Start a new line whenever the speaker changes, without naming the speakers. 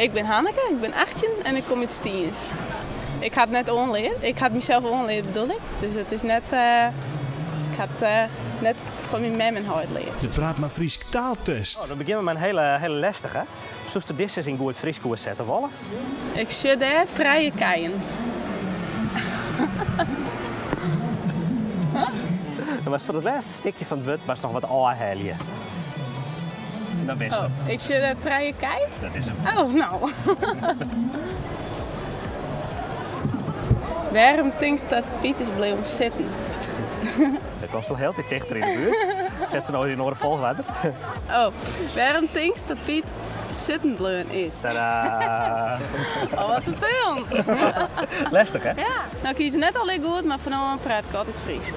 Ik bin Hanneke, ik bin 18 en ik kom út Stiens. Ik ha it net oanleard. Ik ha it mysels oanleard bedoel ik. Dus it is net, ik ha it net fan myn mem en heit leard.
De Praat mar Frysk taaltest.
Oh, dan begjinne we mei in hele, hele lestige. Soesto dizze ris yn goed Frysk oersette wolle?
Ik sjoch dêr trije kijen.
Dan moatst foar it lêste stikje fan it wurd moatst noch wat ôfhelje. Dan bist
Oh, ik sjoch dêr trije kij.
Dat is him.
Oh, no. Wêrom tinkst dat Piet is bleaun sitten?
Dêr komst al hieltyd tichter yn de buert. Set se no yn in oare folchoarder.
Oh, wêrom tinkst dat Piet sitten bleaun is?
Tadaa!
Oh, wat ferfelend.
Lestich, hè?
Ja. No, ik hie se net allegear goed, mar fan no oan praat ik altyd Frysk.